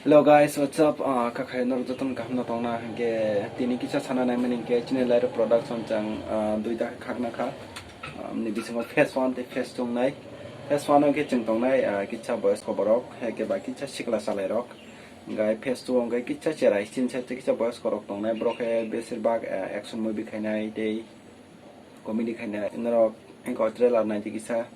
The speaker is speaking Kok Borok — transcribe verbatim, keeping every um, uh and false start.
Hello guys, what's up? Ah, kakhai norok jotono kaham no tongna? Hingke tini kisa sana naimani hingke chini Lairo Production chang, ah, duita khakna kha. Ah, ni bisingo phase one tei phase two wngnai. Phase one hingke chwng tongnai, ah, kisa boyos koborok, hingke ba kisa sikla salai rok. Hingke phase two hingke kisa cherai, chini side kisa boyos korok tongnai, borok khe besir bak, ah, action movie khainai tei comedy khainai. Norok hingke o trailer nai di kisa.